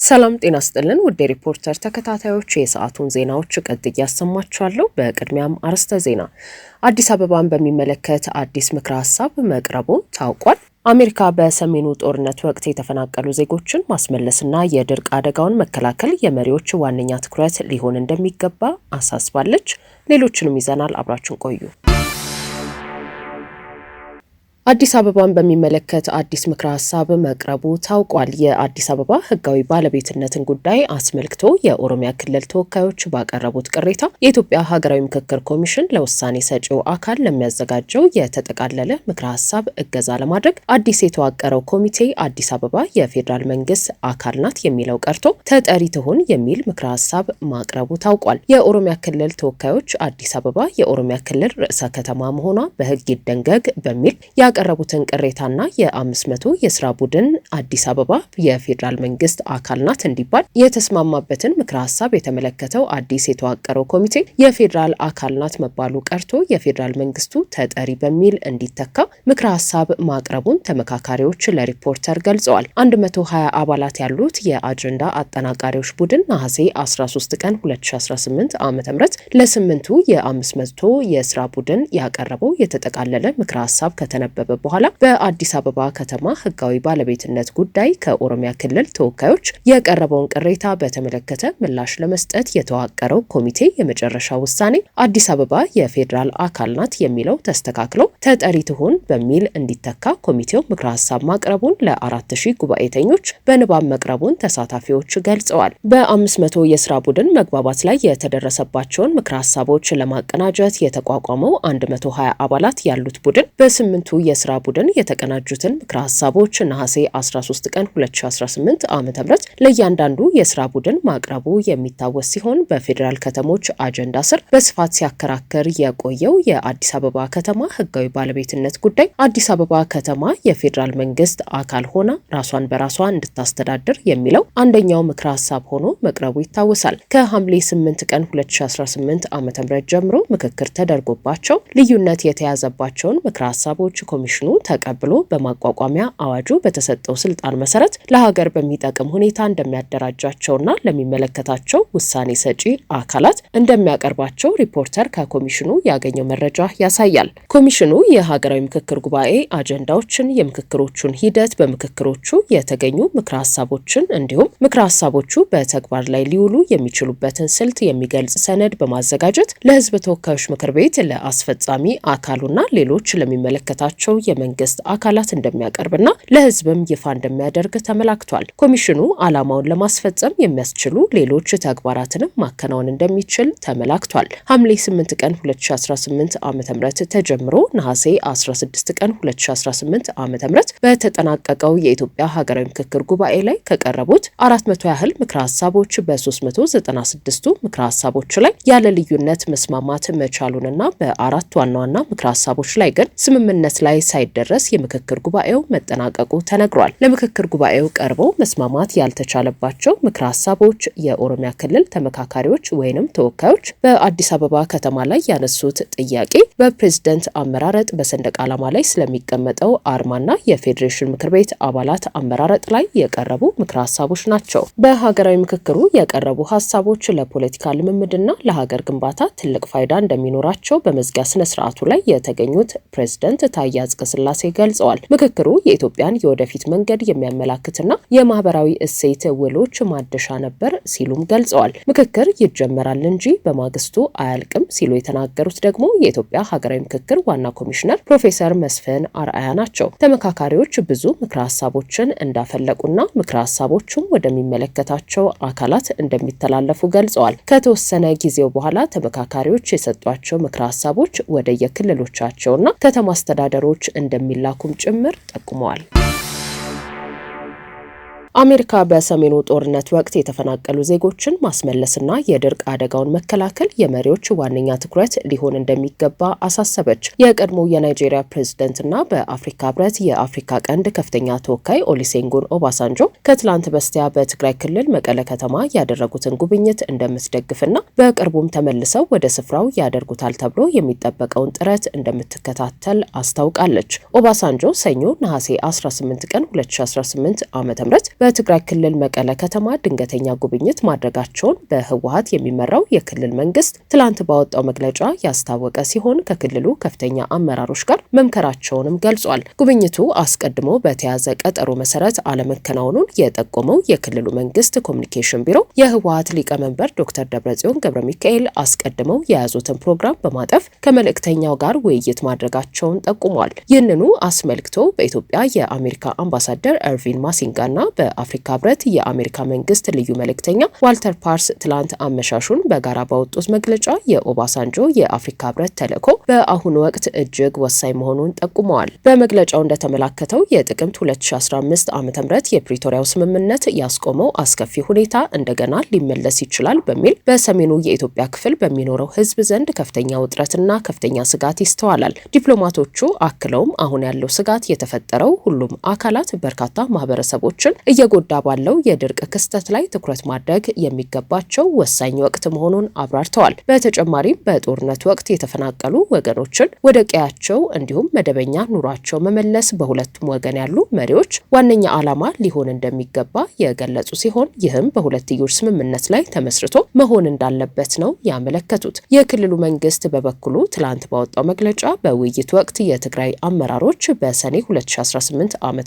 ሰላም ጤና ስጥልን ውድ የሪፖርተር ተከታታዮች፣ የሰዓቱን ዜናዎች ቀጥዬ አሰማችኋለሁ። በቅድሚያም አርዕስተ ዜና። አዲስ አበባን በሚመለከት አዲስ ምክረ ሀሳብ መቅረቡ ታውቋል። አሜሪካ በሰሜኑ ጦርነት ወቅት የተፈናቀሉ ዜጎችን ማስመለስና የድርቅ አደጋውን መከላከል የመሪዎች ዋነኛ ትኩረት ሊሆን እንደሚገባ አሳስባለች። ሌሎችንም ይዘናል። አብራችን ቆዩ። አዲስ አበባን በሚመለከት አዲስ ምክረ ሀሳብ መቅረቡ ታውቋል። የአዲስ አበባ ሕጋዊ ባለቤትነትን ጉዳይ አስመልክቶ የኦሮሚያ ክልል ተወካዮች ባቀረቡት ቅሬታ የኢትዮጵያ ሀገራዊ ምክክር ኮሚሽን ለውሳኔ ሰጪው አካል ለሚያዘጋጀው የተጠቃለለ ምክረ ሀሳብ እገዛ ለማድረግ አዲስ የተዋቀረው ኮሚቴ አዲስ አበባ የፌዴራል መንግስት አካል ናት የሚለው ቀርቶ ተጠሪ ትሁን የሚል ምክረ ሀሳብ ማቅረቡ ታውቋል። የኦሮሚያ ክልል ተወካዮች አዲስ አበባ የኦሮሚያ ክልል ርዕሰ ከተማ መሆኗ በሕግ ይደንገግ በሚል ያቀረቡትን ቅሬታና የ500 የስራ ቡድን አዲስ አበባ የፌዴራል መንግስት አካል ናት እንዲባል የተስማማበትን ምክረ ሀሳብ የተመለከተው አዲስ የተዋቀረው ኮሚቴ የፌዴራል አካል ናት መባሉ ቀርቶ የፌዴራል መንግስቱ ተጠሪ በሚል እንዲተካ ምክረ ሀሳብ ማቅረቡን ተመካካሪዎች ለሪፖርተር ገልጸዋል። 120 አባላት ያሉት የአጀንዳ አጠናቃሪዎች ቡድን ነሐሴ 13 ቀን 2018 ዓ.ም ለስምንቱ የ500 የስራ ቡድን ያቀረበው የተጠቃለለ ምክረ ሀሳብ ከተነበበ በኋላ በአዲስ አበባ ከተማ ህጋዊ ባለቤትነት ጉዳይ ከኦሮሚያ ክልል ተወካዮች የቀረበውን ቅሬታ በተመለከተ ምላሽ ለመስጠት የተዋቀረው ኮሚቴ የመጨረሻ ውሳኔ አዲስ አበባ የፌዴራል አካል ናት የሚለው ተስተካክሎ ተጠሪ ትሁን በሚል እንዲተካ ኮሚቴው ምክረ ሀሳብ ማቅረቡን ለ4000 ጉባኤተኞች በንባብ መቅረቡን ተሳታፊዎች ገልጸዋል። በ500 የስራ ቡድን መግባባት ላይ የተደረሰባቸውን ምክረ ሀሳቦች ለማቀናጀት የተቋቋመው 120 አባላት ያሉት ቡድን በስምንቱ የስራ ቡድን የተቀናጁትን ምክረ ሀሳቦች ነሐሴ 13 ቀን 2018 ዓ.ም ለእያንዳንዱ የስራ ቡድን ማቅረቡ የሚታወስ ሲሆን በፌዴራል ከተሞች አጀንዳ ስር በስፋት ሲያከራክር የቆየው የአዲስ አበባ ከተማ ህጋዊ ባለቤትነት ጉዳይ አዲስ አበባ ከተማ የፌዴራል መንግስት አካል ሆና ራሷን በራሷ እንድታስተዳድር የሚለው አንደኛው ምክረ ሀሳብ ሆኖ መቅረቡ ይታወሳል። ከሐምሌ 8 ቀን 2018 ዓ.ም ጀምሮ ምክክር ተደርጎባቸው ልዩነት የተያዘባቸውን ምክረ ሀሳቦች ኮሚሽኑ ተቀብሎ በማቋቋሚያ አዋጁ በተሰጠው ስልጣን መሰረት ለሀገር በሚጠቅም ሁኔታ እንደሚያደራጃቸውና ለሚመለከታቸው ውሳኔ ሰጪ አካላት እንደሚያቀርባቸው ሪፖርተር ከኮሚሽኑ ያገኘው መረጃ ያሳያል። ኮሚሽኑ የሀገራዊ ምክክር ጉባኤ አጀንዳዎችን፣ የምክክሮቹን ሂደት፣ በምክክሮቹ የተገኙ ምክረ ሀሳቦችን እንዲሁም ምክረ ሀሳቦቹ በተግባር ላይ ሊውሉ የሚችሉበትን ስልት የሚገልጽ ሰነድ በማዘጋጀት ለሕዝብ ተወካዮች ምክር ቤት፣ ለአስፈጻሚ አካሉና ሌሎች ለሚመለከታቸው የመንግስት አካላት እንደሚያቀርብና ለህዝብም ይፋ እንደሚያደርግ ተመላክቷል። ኮሚሽኑ ዓላማውን ለማስፈጸም የሚያስችሉ ሌሎች ተግባራትንም ማከናወን እንደሚችል ተመላክቷል። ሐምሌ 8 ቀን 2018 ዓ.ም ተጀምሮ ነሐሴ 16 ቀን 2018 ዓ.ም በተጠናቀቀው የኢትዮጵያ ሀገራዊ ምክክር ጉባኤ ላይ ከቀረቡት 400 ያህል ምክረ ሀሳቦች በ396ቱ ምክረ ሀሳቦች ላይ ያለ ልዩነት መስማማት መቻሉንና በአራት ዋና ዋና ምክረ ሀሳቦች ላይ ግን ስምምነት ላይ ሳይደረስ የምክክር ጉባኤው መጠናቀቁ ተነግሯል። ለምክክር ጉባኤው ቀርበው መስማማት ያልተቻለባቸው ምክረ ሀሳቦች የኦሮሚያ ክልል ተመካካሪዎች ወይንም ተወካዮች በአዲስ አበባ ከተማ ላይ ያነሱት ጥያቄ፣ በፕሬዝደንት አመራረጥ፣ በሰንደቅ ዓላማ ላይ ስለሚቀመጠው አርማና የፌዴሬሽን ምክር ቤት አባላት አመራረጥ ላይ የቀረቡ ምክረ ሀሳቦች ናቸው። በሀገራዊ ምክክሩ የቀረቡ ሀሳቦች ለፖለቲካ ልምምድና ለሀገር ግንባታ ትልቅ ፋይዳ እንደሚኖራቸው በመዝጊያ ስነ ስርዓቱ ላይ የተገኙት ፕሬዝደንት ታዬ አጽቀሥላሴ ገልጸዋል። ምክክሩ የኢትዮጵያን የወደፊት መንገድ የሚያመላክትና የማህበራዊ እሴት ውሎች ማደሻ ነበር ሲሉም ገልጸዋል። ምክክር ይጀመራል እንጂ በማግስቱ አያልቅም ሲሉ የተናገሩት ደግሞ የኢትዮጵያ ሀገራዊ ምክክር ዋና ኮሚሽነር ፕሮፌሰር መስፍን አርአያ ናቸው። ተመካካሪዎች ብዙ ምክረ ሀሳቦችን እንዳፈለቁና ምክረ ሀሳቦቹም ወደሚመለከታቸው አካላት እንደሚተላለፉ ገልጸዋል። ከተወሰነ ጊዜው በኋላ ተመካካሪዎች የሰጧቸው ምክረ ሀሳቦች ወደ የክልሎቻቸውና ከተማ አስተዳደሮች እንደሚላኩም ጭምር ጠቁመዋል። አሜሪካ በሰሜኑ ጦርነት ወቅት የተፈናቀሉ ዜጎችን ማስመለስና የድርቅ አደጋውን መከላከል የመሪዎች ዋነኛ ትኩረት ሊሆን እንደሚገባ አሳሰበች። የቀድሞው የናይጄሪያ ፕሬዝደንትና በአፍሪካ ሕብረት የአፍሪካ ቀንድ ከፍተኛ ተወካይ ኦሊሴንጎን ኦባሳንጆ ከትላንት በስቲያ በትግራይ ክልል መቀለ ከተማ ያደረጉትን ጉብኝት እንደምትደግፍና በቅርቡም ተመልሰው ወደ ስፍራው ያደርጉታል ተብሎ የሚጠበቀውን ጥረት እንደምትከታተል አስታውቃለች። ኦባሳንጆ ሰኞ ነሐሴ 18 ቀን 2018 ዓ.ም በትግራይ ክልል መቀለ ከተማ ድንገተኛ ጉብኝት ማድረጋቸውን በህወሓት የሚመራው የክልል መንግስት ትላንት ባወጣው መግለጫ ያስታወቀ ሲሆን ከክልሉ ከፍተኛ አመራሮች ጋር መምከራቸውንም ገልጿል። ጉብኝቱ አስቀድሞ በተያዘ ቀጠሮ መሰረት አለመከናወኑን የጠቆመው የክልሉ መንግስት ኮሚኒኬሽን ቢሮ የህወሓት ሊቀመንበር ዶክተር ደብረጽዮን ገብረ ሚካኤል አስቀድመው የያዙትን ፕሮግራም በማጠፍ ከመልእክተኛው ጋር ውይይት ማድረጋቸውን ጠቁሟል። ይህንኑ አስመልክቶ በኢትዮጵያ የአሜሪካ አምባሳደር ኤርቪን ማሲንጋና በአፍሪካ ህብረት የአሜሪካ መንግስት ልዩ መልእክተኛ ዋልተር ፓርስ ትላንት አመሻሹን በጋራ ባወጡት መግለጫ የኦባሳንጆ የአፍሪካ ህብረት ተልዕኮ በአሁኑ ወቅት እጅግ ወሳኝ መሆኑን ጠቁመዋል። በመግለጫው እንደተመላከተው የጥቅምት 2015 ዓ.ም የፕሪቶሪያው ስምምነት ያስቆመው አስከፊ ሁኔታ እንደገና ሊመለስ ይችላል በሚል በሰሜኑ የኢትዮጵያ ክፍል በሚኖረው ህዝብ ዘንድ ከፍተኛ ውጥረትና ከፍተኛ ስጋት ይስተዋላል። ዲፕሎማቶቹ አክለውም አሁን ያለው ስጋት የተፈጠረው ሁሉም አካላት በርካታ ማህበረሰቦችን እየጎዳ ባለው የድርቅ ክስተት ላይ ትኩረት ማድረግ የሚገባቸው ወሳኝ ወቅት መሆኑን አብራርተዋል። በተጨማሪም በጦርነት ወቅት የተፈናቀሉ ወገኖችን ወደ ቀያቸው እንዲሁም መደበኛ ኑሯቸው መመለስ በሁለቱም ወገን ያሉ መሪዎች ዋነኛ ዓላማ ሊሆን እንደሚገባ የገለጹ ሲሆን ይህም በሁለትዮሽ ስምምነት ላይ ተመስርቶ መሆን እንዳለበት ነው ያመለከቱት። የክልሉ መንግስት በበኩሉ ትላንት ባወጣው መግለጫ በውይይት ወቅት የትግራይ አመራሮች በሰኔ 2018 ዓ.ም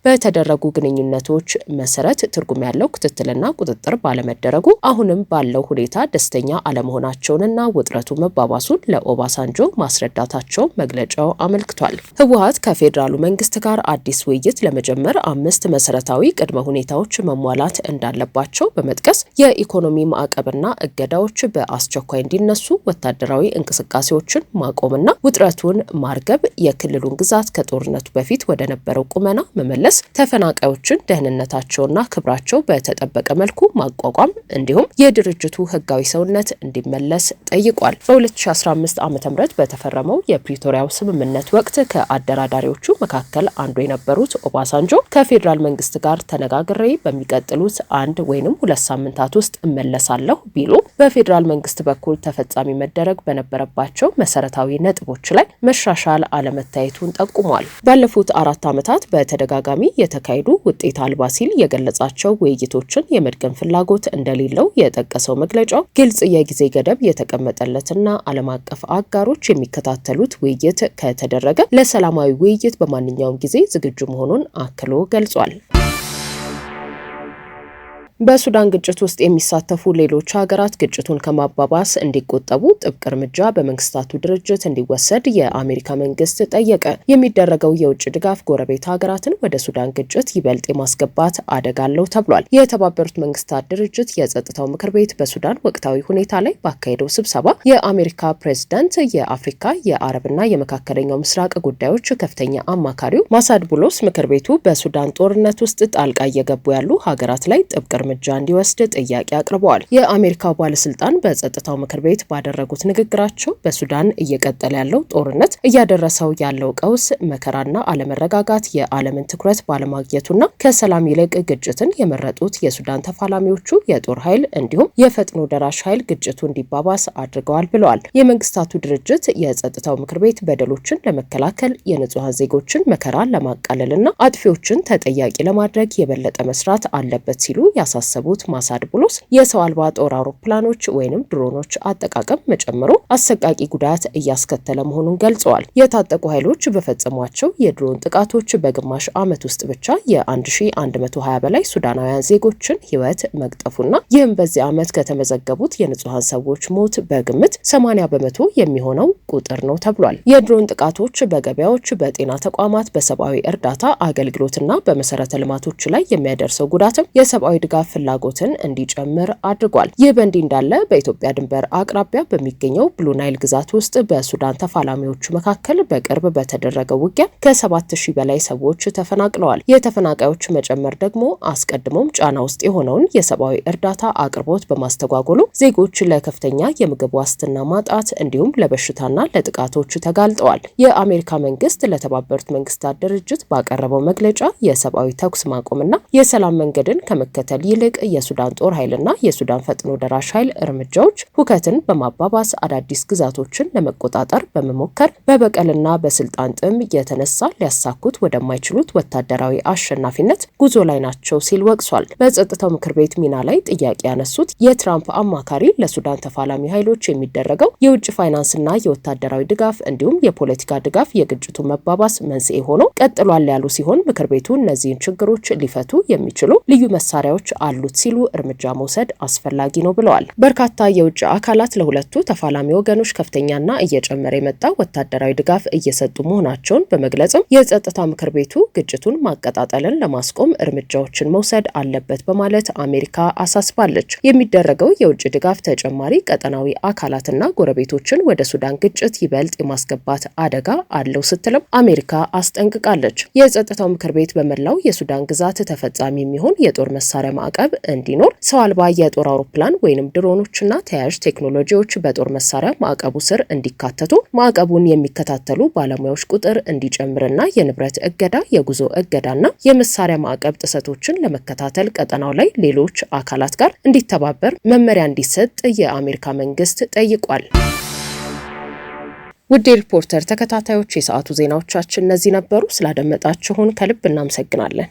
በተደረጉ ግንኙነቶች መሰረት ትርጉም ያለው ክትትልና ቁጥጥር ባለመደረጉ አሁንም ባለው ሁኔታ ደስተኛ አለመሆናቸውንና ውጥረቱ መባባሱን ለኦባሳንጆ ማስረዳታቸው መግለጫው አመልክቷል። ህወሓት ከፌዴራሉ መንግስት ጋር አዲስ ውይይት ለመጀመር 5 መሰረታዊ ቅድመ ሁኔታዎች መሟላት እንዳለባቸው በመጥቀስ የኢኮኖሚ ማዕቀብና እገዳዎች በአስቸኳይ እንዲነሱ፣ ወታደራዊ እንቅስቃሴዎችን ማቆምና ውጥረቱን ማርገብ፣ የክልሉን ግዛት ከጦርነቱ በፊት ወደ ነበረው ቁመና መመለስ፣ ተፈናቃዮችን ደህንነታቸውና ክብራቸው በተጠበቀ መልኩ ማቋቋም እንዲሁም የድርጅቱ ህጋዊ ሰውነት እንዲመለስ ጠይቋል። በ2015 ዓ.ም በተፈረመው የፕሪቶሪያው ስምምነት ወቅት ከአደራዳሪዎቹ መካከል አንዱ የነበሩት ኦባሳንጆ ከፌዴራል መንግስት ጋር ተነጋግሬ በሚቀጥሉት 1 ወይም 2 ሳምንታት ውስጥ እመለሳለሁ ቢሉ በፌዴራል መንግስት በኩል ተፈጻሚ መደረግ በነበረባቸው መሰረታዊ ነጥቦች ላይ መሻሻል አለመታየቱን ጠቁሟል። ባለፉት 4 ዓመታት በተደጋጋሚ የተካሄዱ ውጤት አልባ ሲል የገለጻቸው ውይይቶችን የመድገም ፍላጎት እንደሌለው የጠቀሰው መግለጫው ግልጽ የጊዜ ገደብ የተቀመጠለትና ዓለም አቀፍ አጋሮች የሚከታተሉት ውይይት ከተደረገ ለሰላማዊ ውይይት በማንኛውም ጊዜ ዝግጁ መሆኑን አክሎ ገልጿል። በሱዳን ግጭት ውስጥ የሚሳተፉ ሌሎች ሀገራት ግጭቱን ከማባባስ እንዲቆጠቡ ጥብቅ እርምጃ በመንግስታቱ ድርጅት እንዲወሰድ የአሜሪካ መንግስት ጠየቀ። የሚደረገው የውጭ ድጋፍ ጎረቤት ሀገራትን ወደ ሱዳን ግጭት ይበልጥ የማስገባት አደጋ አለው ተብሏል። የተባበሩት መንግስታት ድርጅት የጸጥታው ምክር ቤት በሱዳን ወቅታዊ ሁኔታ ላይ ባካሄደው ስብሰባ የአሜሪካ ፕሬዝዳንት የአፍሪካ የአረብና የመካከለኛው ምስራቅ ጉዳዮች ከፍተኛ አማካሪው ማሳድ ቡሎስ ምክር ቤቱ በሱዳን ጦርነት ውስጥ ጣልቃ እየገቡ ያሉ ሀገራት ላይ ጥብቅ እርምጃ እንዲወስድ ጥያቄ አቅርበዋል። የአሜሪካው ባለስልጣን በጸጥታው ምክር ቤት ባደረጉት ንግግራቸው በሱዳን እየቀጠለ ያለው ጦርነት እያደረሰው ያለው ቀውስ፣ መከራና አለመረጋጋት የዓለምን ትኩረት ባለማግኘቱና ከሰላም ይልቅ ግጭትን የመረጡት የሱዳን ተፋላሚዎቹ የጦር ኃይል እንዲሁም የፈጥኖ ደራሽ ኃይል ግጭቱ እንዲባባስ አድርገዋል ብለዋል። የመንግስታቱ ድርጅት የጸጥታው ምክር ቤት በደሎችን ለመከላከል የንጹሐን ዜጎችን መከራ ለማቃለልና አጥፊዎችን ተጠያቂ ለማድረግ የበለጠ መስራት አለበት ሲሉ ያሳሰቡት ማሳድ ቡሎስ የሰው አልባ ጦር አውሮፕላኖች ወይንም ድሮኖች አጠቃቀም መጨመሩ አሰቃቂ ጉዳት እያስከተለ መሆኑን ገልጸዋል። የታጠቁ ኃይሎች በፈጸሟቸው የድሮን ጥቃቶች በግማሽ ዓመት ውስጥ ብቻ የ1120 በላይ ሱዳናውያን ዜጎችን ሕይወት መቅጠፉና ይህም በዚህ ዓመት ከተመዘገቡት የንጹሐን ሰዎች ሞት በግምት 80% የሚሆነው ቁጥር ነው ተብሏል። የድሮን ጥቃቶች በገበያዎች፣ በጤና ተቋማት፣ በሰብአዊ እርዳታ አገልግሎትና በመሰረተ ልማቶች ላይ የሚያደርሰው ጉዳትም የሰብአዊ ድጋፍ ፍላጎትን እንዲጨምር አድርጓል። ይህ በእንዲህ እንዳለ በኢትዮጵያ ድንበር አቅራቢያ በሚገኘው ብሉ ናይል ግዛት ውስጥ በሱዳን ተፋላሚዎቹ መካከል በቅርብ በተደረገው ውጊያ ከ7000 በላይ ሰዎች ተፈናቅለዋል። የተፈናቃዮች መጨመር ደግሞ አስቀድሞም ጫና ውስጥ የሆነውን የሰብአዊ እርዳታ አቅርቦት በማስተጓጎሉ ዜጎች ለከፍተኛ የምግብ ዋስትና ማጣት እንዲሁም ለበሽታና ለጥቃቶች ተጋልጠዋል። የአሜሪካ መንግስት ለተባበሩት መንግስታት ድርጅት ባቀረበው መግለጫ የሰብአዊ ተኩስ ማቆምና የሰላም መንገድን ከመከተል ይልቅ ይልቅ የሱዳን ጦር ኃይልና የሱዳን ፈጥኖ ደራሽ ኃይል እርምጃዎች ሁከትን በማባባስ፣ አዳዲስ ግዛቶችን ለመቆጣጠር በመሞከር፣ በበቀልና በስልጣን ጥም የተነሳ ሊያሳኩት ወደማይችሉት ወታደራዊ አሸናፊነት ጉዞ ላይ ናቸው ሲል ወቅሷል። በጸጥታው ምክር ቤት ሚና ላይ ጥያቄ ያነሱት የትራምፕ አማካሪ ለሱዳን ተፋላሚ ኃይሎች የሚደረገው የውጭ ፋይናንስና የወታደራዊ ድጋፍ እንዲሁም የፖለቲካ ድጋፍ የግጭቱ መባባስ መንስኤ ሆኖ ቀጥሏል ያሉ ሲሆን፣ ምክር ቤቱ እነዚህን ችግሮች ሊፈቱ የሚችሉ ልዩ መሳሪያዎች አሉት ሲሉ እርምጃ መውሰድ አስፈላጊ ነው ብለዋል። በርካታ የውጭ አካላት ለሁለቱ ተፋላሚ ወገኖች ከፍተኛና እየጨመረ የመጣ ወታደራዊ ድጋፍ እየሰጡ መሆናቸውን በመግለጽም የጸጥታ ምክር ቤቱ ግጭቱን ማቀጣጠልን ለማስቆም እርምጃዎችን መውሰድ አለበት በማለት አሜሪካ አሳስባለች። የሚደረገው የውጭ ድጋፍ ተጨማሪ ቀጠናዊ አካላትና ጎረቤቶችን ወደ ሱዳን ግጭት ይበልጥ የማስገባት አደጋ አለው ስትልም አሜሪካ አስጠንቅቃለች። የጸጥታው ምክር ቤት በመላው የሱዳን ግዛት ተፈጻሚ የሚሆን የጦር መሳሪያ ማዕቀብ እንዲኖር፣ ሰው አልባ የጦር አውሮፕላን ወይንም ድሮኖችና ተያያዥ ቴክኖሎጂዎች በጦር መሳሪያ ማዕቀቡ ስር እንዲካተቱ፣ ማዕቀቡን የሚከታተሉ ባለሙያዎች ቁጥር እንዲጨምርና የንብረት እገዳ፣ የጉዞ እገዳና የመሳሪያ ማዕቀብ ጥሰቶችን ለመከታተል ቀጠናው ላይ ሌሎች አካላት ጋር እንዲተባበር መመሪያ እንዲሰጥ የአሜሪካ መንግስት ጠይቋል። ውድ ሪፖርተር ተከታታዮች፣ የሰዓቱ ዜናዎቻችን እነዚህ ነበሩ። ስላደመጣችሁን ከልብ እናመሰግናለን።